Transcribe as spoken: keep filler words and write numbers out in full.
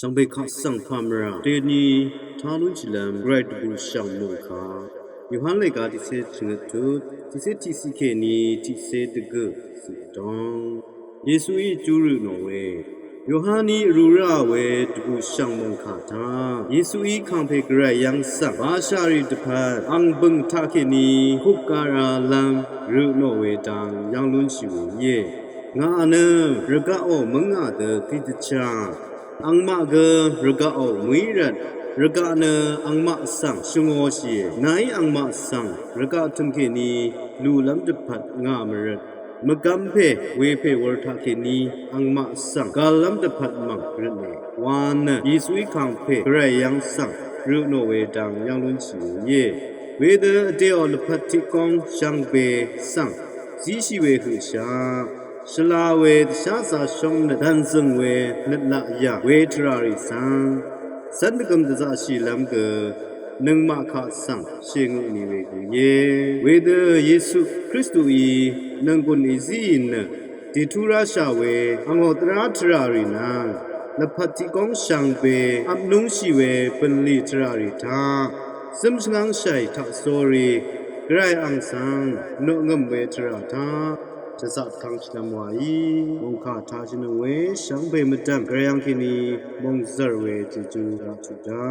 Shvngbe kaq svng pàmvrà deni tá lúnshìlv́m gvray dvbùshv̀ng mòngkà Yohan lèga tiqcé shvngøt tut tiqcé tiqciq kèní tiqcé dvgø̀ tiqciq vdóng. Yesuí júrø nò we. Yohaní vrū ráà we dvbùshv̀ng mòngkà taq Yesuí kàngpè gvray yv́ng svng bashà rì dvpvt ang bø̀ng taqkèní kup ga ralv́m rø nò we dang yv́ng lúnshì we íe. Ngà nø rvgaqò mǿngà dø tiqdvchá angmaq gø rvgaqò mø̀í rvt rvgaq nø angmaq svng shvngōshìe. Nàí angmaq svng rvgaq tø̀m kèní lùlv́m dvpvt ngà mvrøt mvgvm pè wepè wur taqkèní angmaq svng gvllv́m dvpvt mv̀ng røtne wa nø Yesuí kàngpè gvray yv́ng svng rø nò we dang yv́ng lúnshì we íe. Wedø vdèò lvpat tiqgóng shvngbe svng zíshì we høqshaq shvla we dvsházā shóng nøt dv̀nzø̀ng we nøt laq yà we tvrà rì svng cv́n dvgøm dvzaqshìlv́m gø nøngmaq kaq svng shèngø ni we gø íe. Wedø Yesu Kristuí nønggùn èzíì nø dètú ráshà we angò dvrá tvrà rì nvng lvpat tiqgóng shvngbe vpnúngshì we bø̀nlì tvrà rì taq zǿm shvngv́ngshàì taq sórí gvray ang svng noqngø̀m we tvrà taq shvzaq tvkvng shvnvm wàí mòngkà taq shvnøng we shvngbe mvdv̀m gvray ang kèní mòngzv̀r we jejú raq tuq dá